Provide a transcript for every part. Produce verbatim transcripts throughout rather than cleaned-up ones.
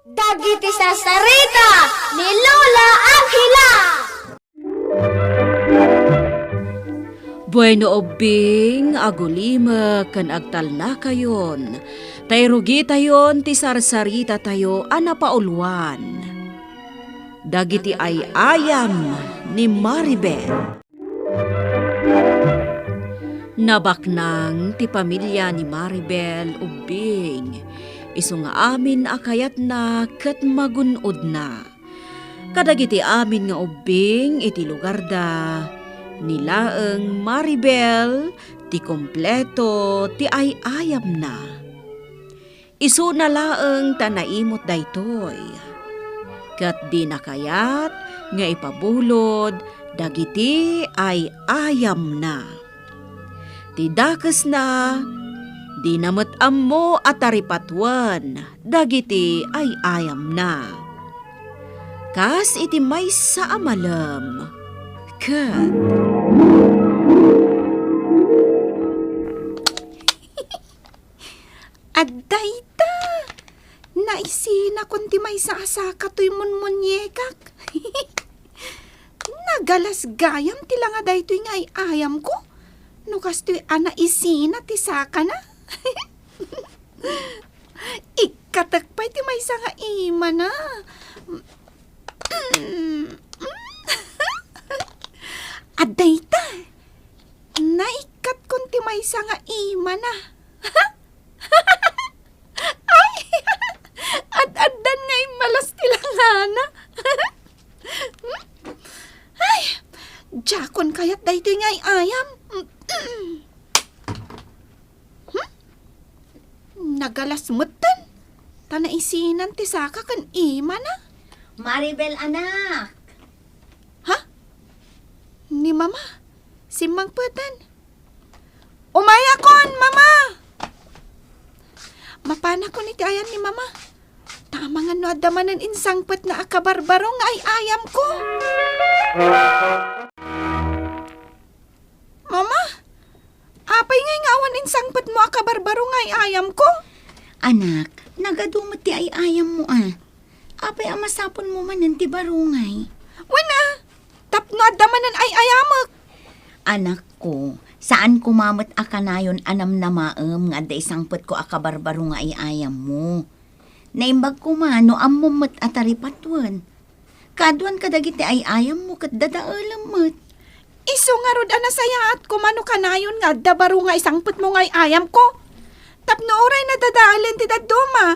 Dagiti sarsarita ni Lola Angela. Bueno, ubbing, agulimek ken agtalnakayon, ta irugitayon ti sarsarita tayo a napauluan. Dagiti ay-ayam ni Maribel. Nabaknang ti pamilia ni Maribel ubbing, isu nga amin a kayatna ket magun-odna. Kadagiti amin nga ubbing iti lugarda, ni laeng Maribel ti kompleto ti ay-ayamna. Isuna laeng ta naimut daytoy, ket dina kayat nga ipabulod dagiti ay-ayamna. Ti dakesna, dina met ammo a taripatoen dagiti ay-ayamna. Kas iti maysa a malem, ket Adda ita! Naisinakon ti maysa a saka toy munmunyekak. Nagalas gayam ti langa daytoy nga ay-ayamko. No kastoy a naisina ti sakana. Ikkatek pay ti maysa nga imana. Adda ita! Naikkatkon ti maysa nga imana. Ay! Ad-addan nga immalas ti langana. Ay! Diakon kayat daytoy nga ay-ayam. Hmm? Nagalas metten. Ta naisinan ti saka ken imana. Maribel, anak! Ha? Ni Mama, simmangpeten. Umayakon, Mama! Mapanakon iti ayan ni Mama. Ta amangan no adda manen insangpetna a kabarbaro nga ay-ayamko. Mama, apay ngay nga awan insangpetmo a kabarbaro nga ay-ayamko? Anak, nagadu met ti ay-ayammo a. Apay a masapulmo manen ti barungay? Wen a, tapno adda manen ay-ayamek. Anakko, saan koma met a kanayon a namnamaem nga adda isangpetko a kabarbaro nga ay-ayammo. Naimbag koma no ammom met a taripatoen. Kaaduan kadagiti ay-ayammo ket dadaelem met. Isu ngarud a nasayaat koma no kanayon nga adda baro nga isangpetmo nga ay-ayamko. Tapno uray nadadaelen ti dadduma,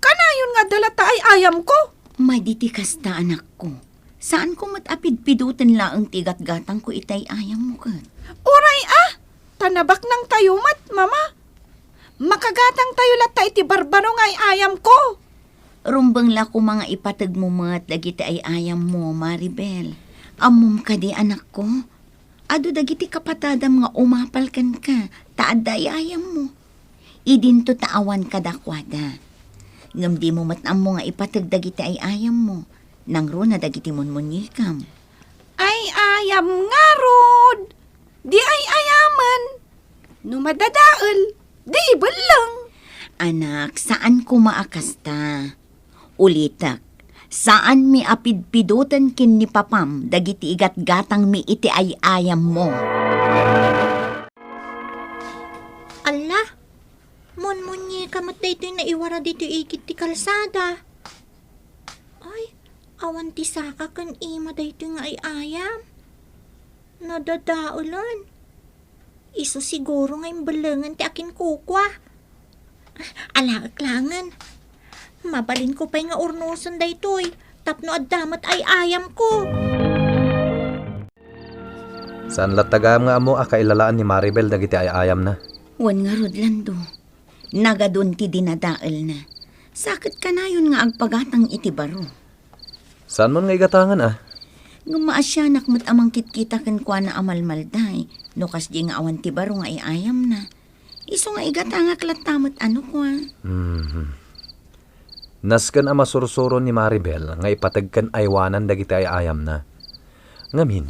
kanayon nga adda latta ay-ayamko. Madi ti kasta, anakko. Saanko met a pidpidoten laeng ti gatgatangko iti ay-ayammo ket. Uray a! Ta nabaknangtayo met, Mama. Makagatangtayo latta iti barbaro nga ay-ayamko. Rumbeng la koma nga ipategmo met dagiti ay-ayammo, Maribel. Ammom kadi, anakko? Adu dagiti kapatadam nga umapal kenka, ta adda ay-ayammo. Idinto ta awan kadakuada. Ngem dimo met ammo nga ipateg dagiti ay-ayammo. Nangruna dagiti munmunyekam. Ay-ayam ngarud! Di ay-ayamen. No madadael, di ibelleng. Anak, saan koma a kasta. Ulitek, saanmi a pidpidoten ken ni papam dagiti igatgatangmi iti ay-ayammo. Alla, munmunyeka met daytoy naiwara ditoy igid ti kalsada. Ay, awan ti saka ken ima daytoy nga ay-ayam. Nadadaelen. Isu siguro nga imbelengen ti akinkukua. Alaek laengen. Mabalinko pay nga urnosen daytoy tapno adda met ay-ayamko. Saan latta gayam nga ammo a kailalaan ni Maribel dagiti ay-ayamna? Wen ngarud, Lando. Nagadun ti dinadaelna. Sa ket kanayon nga agpagatang iti baro. Saanmon nga igatangan a? Ngem maasianak met a mangkitkita kenkuana a malmalday, no kasdiay nga awan ti baro nga ay-ayamna. Isu nga igatangak latta met a no kua. Mhm. Nasken a masursuro ni Maribel nga ipateg ken aywanan dagiti ay-ayamna. Ngamin,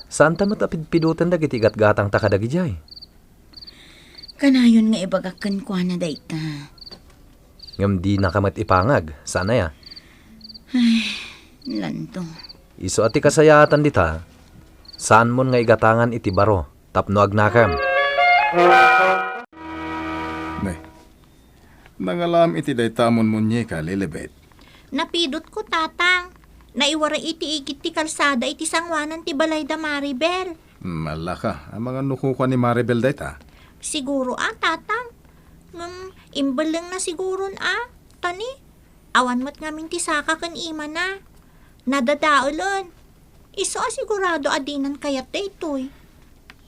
saanta met a pidpidoten dagiti igatgatangta kadagidiay. Kanayon nga ibagak kenkuana dayta. Ngem dinaka met ipangag, saan aya? Ay, lanto. Isu a ti kasayaatan dita, saanmon nga igatangan iti baro tapno agnakem. Ne, nangalam iti dayta a munmunyeka, Lilibet. Napidotko, Tatang. Naiwara iti igid ti kalsada iti sangoanan ti balay da Maribel. Hmm, allaka, amangan no kukua ni Maribel dayta? Siguro a, Tatang. Ngem, imbellengna siguron a. Ta ni, awan met ngamin ti saka ken imana. Nadadaelen. Isu a sigurado a dinan kayat daytoy.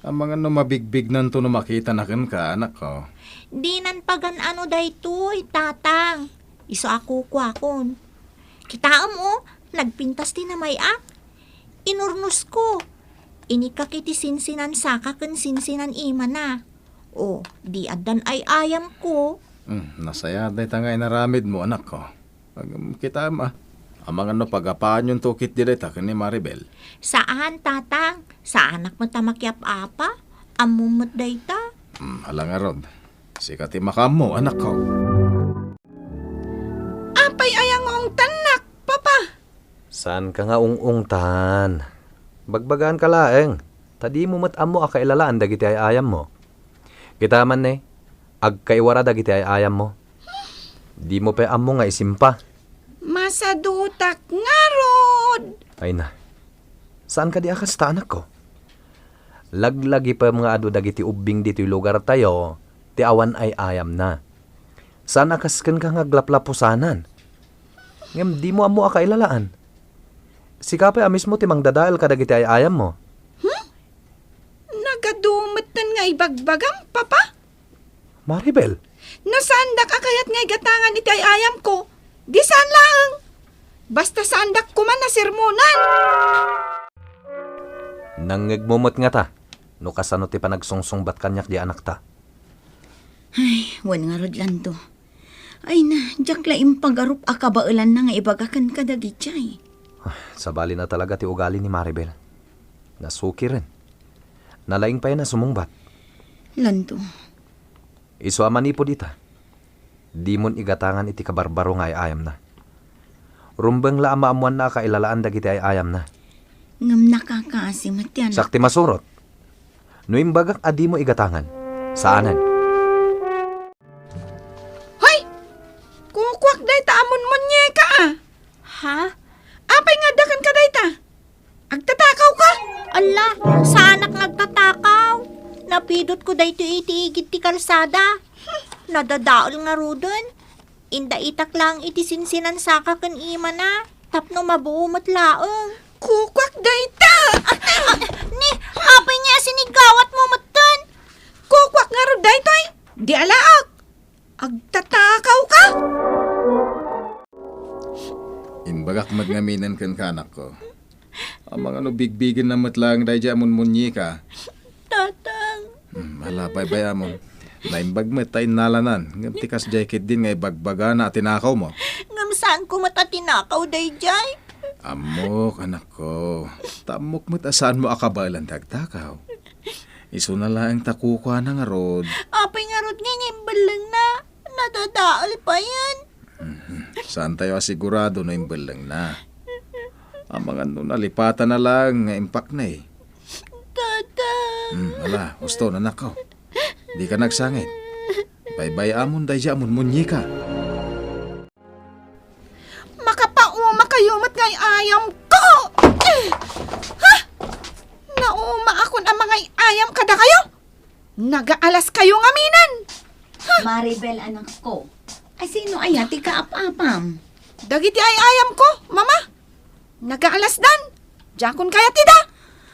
Amangan no mabigbignan to no makitana kenka, anakko. Dinan pagan-ano daytoy, Tatang. Isu a kukuakon. Kitaem, o, nagpintas ti namay-ak. Inurnosko. Inikkak iti sinsinan saka ken sinsinan imana. O, di addan ay-ayamko. Hmm, nasayaat dayta nga inaramidmo, anakko. Agam, kitaem a. Amangan no pagapaanyonto ketdi dayta ken ni Maribel. Saan, Tatang. Saanak met a makiap-apa. Ammom met dayta. Hmm, ala ngarud. Sika ti makaammo, anakko. Apay aya nga ungtannak, Papa? Saanka nga ung-ungtan. Bagbagaanka laeng, ta dimo met ammo a kailalaan dagiti ay-ayammo. Kita man ne, agkaiwara dagiti ay-ayammo. Dimo pay ammo nga isimpa. Masadutak ngarud! Ay na, saan kadi a kasta, anakko? Laglagipem nga adu dagiti ubbing ditoy lugartayo ti awan ay-ayamna. Saan a kas kenka nga aglaplapusanan. Ngem dimo ammo a kailalaan. Sika pay a mismo ti mangdadael kadagiti ay-ayammo. Hmm? Nagadu metten nga ibagbagam, Papa? Maribel. No saandak a kayat nga igatangan iti ay-ayamko, di saan laeng. Basta saandak koma a sermonan. Nangngegmo met ngata no kasano ti panagsungsungbat kaniak di anakta. Ay, wen ngarud, Lanto. Ay na, diak la impagarup a kabaelanna nga ibaga kenka dagiti ay. Ah, sabali na talaga ti ugali ni Maribel. Nasukiren. Nalaing pay a sumungbat. Lanto. Isu a manipud ita, dimon igatangan iti kabarbaro nga ay-ayamna. Rumbeng la a maammoanna a kailalaan dagiti ay-ayamna. Ngem nakakaasi met ti anak. Siak ti masurot. No imbagak a dimo igatangan, saanen. Hoy! Kukuak dayta a munmunyeka a. Ha? Apay nga adda kenka dayta? Agtatakawka? Alla, saanak nga agtatakaw. Napidotko daytoy iti igid ti kalsada. Nadadael ngaruden. Indaitak laeng iti sinsinan saka ken imana, tapno mabuo met laeng. Kukuak dayta! Ah, ah, ni, apay nga siniggawatmo metten? Kukuak ngarud daytoy? Di alaak. Agtatakawka? Imbagak met ngaminen kenka, anakko. Amangan no bigbigenna met laeng daydiay a munmunyeka. Tatang. Hmm, ala, baybay-amon. Naimbag met ta innalanan, ngem ti kasdiay ketdin nga ibagbagana a tinakawmo. Ngem saanko met a tinakaw daydiay. Ammok, anakko. Ta ammok met a saanmo a kabaelan ti agtakaw. Isuna laeng ta kukuana ngarud. Apay ngarud nga imbellengna? Nadadael payen. Mhm. Saantayo a sigurado no imbellengna. Amangan no nalipatana laeng nga impaknay. Tata. Hmm, ala, husto, anakko. Dika nagsangit. Baybay-amon daydiay a munmunyeka. Makapauma kayo met nga ay-ayamko! Eh! Ha? Naumaakon a mangay-ayam kadakayo? Nagaalas kayo ngaminen! Ha? Maribel, anakko, asino aya ti kaap-apam? Dagiti ay-ayamko, Mama. Nagaalasdan. Diakon kayat ida.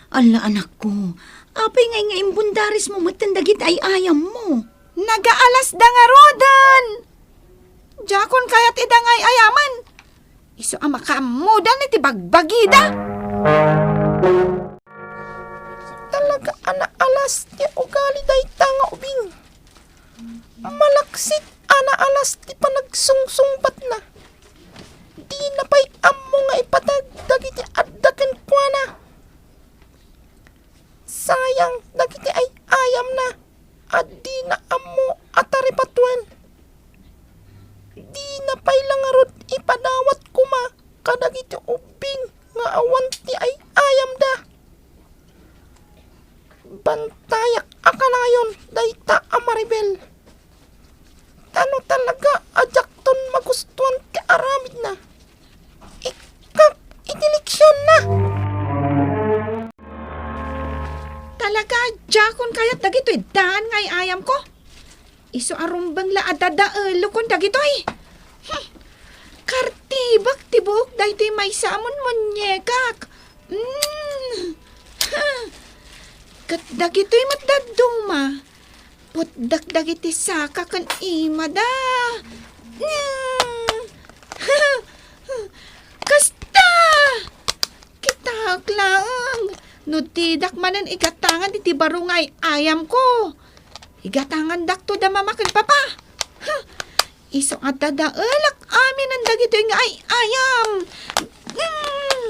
Alla, anakko, apay ngay nga imbundarismo metten dagiti ay-ayammo? Nagaalasda ngaruden. Diakon kayat ida nga ay-ayamen. Isu a makaammodan iti bagbagida. Talaga a naalas ti ugali dayta nga ubing. Malaksid a naalas ti panagsungsungbatna. Dina pay ammo nga ipateg dagiti adda kenkuana. Sayang dagiti ay-ayamna a dina ammo a taripatuen. Di Dawat koma kadagiti ubbing nga awan ti ay-ayamda. Bantayak a kanayon dayta a Maribel. Ta no talaga a diakton magustuan ti aramidna, ikkak iti leksionna. Talaga a diakon kayat dagitoy daan nga ay-ayamko. Isu a rumbeng la a dadaelokon dagitoy. Hmm. Kartibak ti buok daytoy maysa a munmuñekak. Mm. Ha. Ket dagitoy met dadduma, putdek dagiti saka ken imada. Mm. Kasta! Kitaek laeng no didak manen igatangan iti baro nga ay-ayamko. Igatangandakto da mama ken papa. Huh! Isu a dadaelak aminen dagitoy nga ay-ayam. Mm.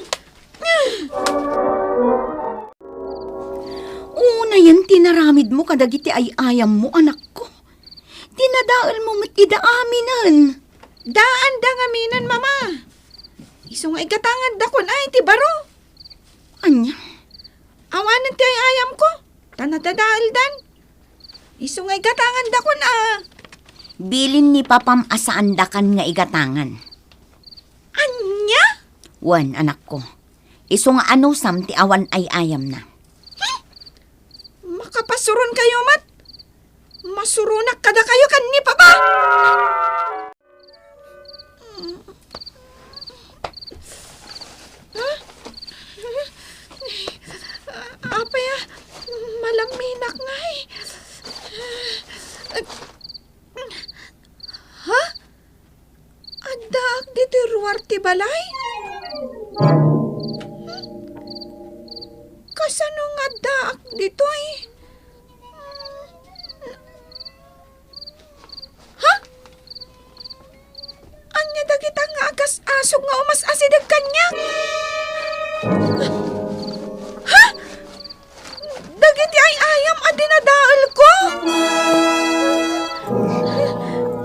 Unayen ti naramidmo kadagiti ay-ayammo, anakko. Dinadaelmo met ida aminen. Daanda ngaminen, mama. Isu nga igatangandakon ay ti baro. Ania? Awanen ti ay-ayamko, ta nadadaeldan. Isu nga igatangandakon a. Bilin ni papam a saandakan nga igatangan. Ania? Wen, anakko. Isu nga anusam ti awan ay-ayamna. Hmm? Makapasuronkayo met. Masuronak kadakayo ken ni papa. Ha? Apay a malaminak ngay? Ha? Addaak ditoy ruar ti balay? Kasano nga addaak ditoy? Ha? Ania dagita nga agas-asog nga umas-asideg kaniak? Ha? Dagiti ay-ayam a dinadaelko?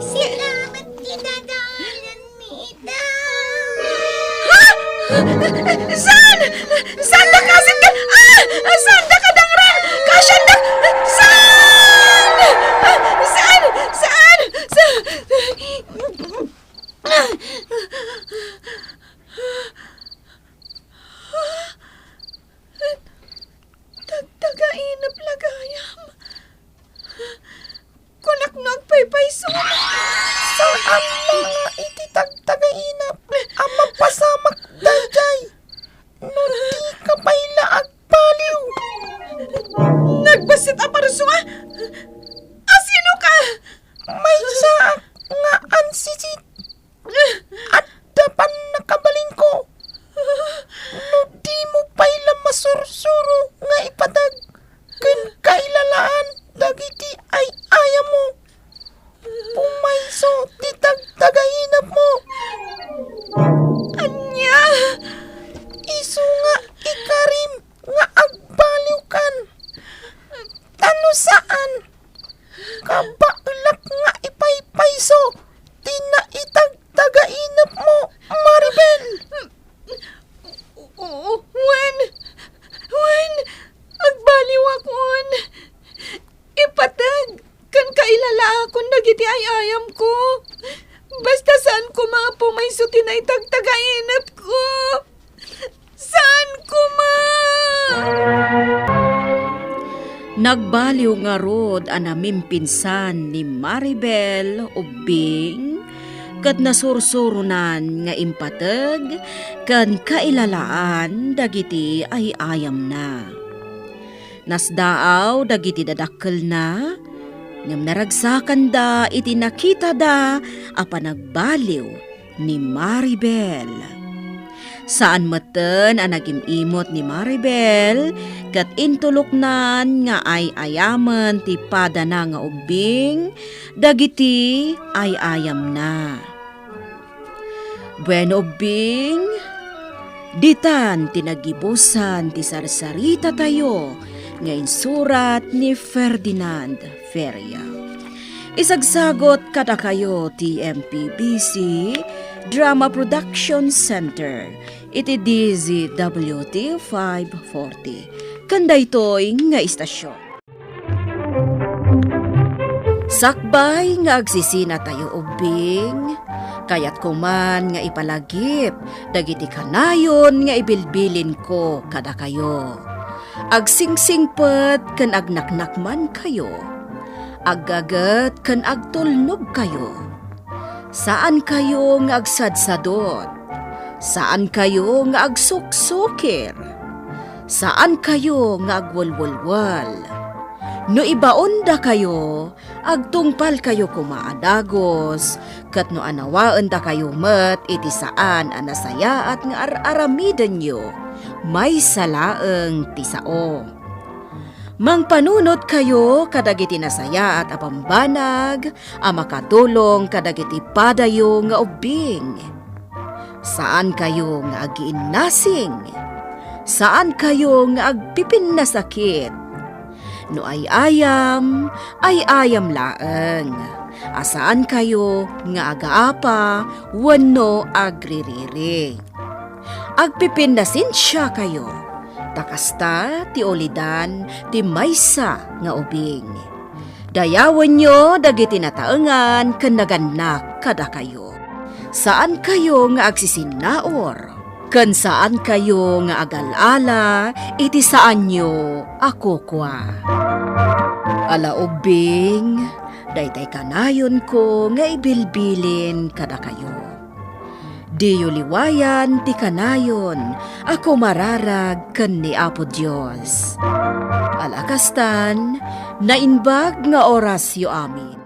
Sika met ti dadaelanmi ita. Ha? Saan? Saanda kasit ka? Ah! Saanda kadangran? Kasianda? Saan? Saan? Saan? Sa- Tagtagainep la gayam. Kunak no agpaypayso. Saan la nga iti tagtagainep a mapasamak daydiay no dika pay la agbaliw. Nagbassit a parsua? Asino ka? Maysaak nga ansisit. Adda pannakabalinko. No dimo pay la masursuro nga ipateg ken kailalaan dagiti ay-ayammo, pumayso ti tagtagainepmo. Ania? Isu nga ikarim nga agbaliwkan. Ta no saan, kabaelak nga ipaypayso ti naitagtagainepmo, Maribel. Oo, wen. Wen, agbaliwakon. Ipateg ken kailalaakon dagiti ay-ayamko. Basta saan koma a pumayso ti naitagtagainepko. Saan koma? Nagbaliw ngarud a namimpinsan ni Maribel ubbing ket nasursuronan nga impateg ken kailalaan dagiti ay-ayamna. Nasdaaw dagiti dadakkelna, ngem naragsakanda iti nakitada a panagbaliw ni Maribel. Saan metten a nagim-imot ni Maribel ket intuloknan nga ay-ayamen ti padana nga ubbing dagiti ay-ayamna. Bueno, ubbing, ditan ti naggibusan ti sarsaritatayo nga insurat ni Ferdinand Feria. Isagsagot kadakayo ti M P B C, Drama Production Center iti D Z W T five forty. Ken daytoy nga istasyon. Sakbay nga agsisinatayo ubbing, kayatko man nga ipalagip dagiti kanayon nga ibilbilinko kadakayo. Agsingsingpet ken agnaknakmankayo. Aggaget ken agtulnogkayo. Saankayo nga agsadsadot. Saankayo nga agsuksukir. Saankayo nga agwelwelwel. No ibaondakayo, agtungpalkayo koma a dagus, ket no anawaendakayo met iti saan a nasayaat nga ar-aramidenyo, maysa laeng ti sao. Mangpanunotkayo kadagiti nasayaat a bambanag a makatulong kadagiti padayo nga ubbing. Saankayo nga agiinnasing. Saankayo nga agpipinnasakit. No ay-ayam, ay-ayam laeng. A saankayo nga agaapa wenno agririri. Agpipinnasensiakayo, ta kasta ti ulidan ti maysa nga ubing. Dayawenyo dagiti nataengan ken nagannak kadakayo. Saankayo nga agsisinnaur, ken saankayo nga agal-ala iti saanyo a kukua. Ala ubbing, daytay kanayonko nga ibilbilin kadakayo. Diyo liwayan ti kanayon a kumararag ken ni Apo Dios. Ala kastan, naimbag nga orasyo amin.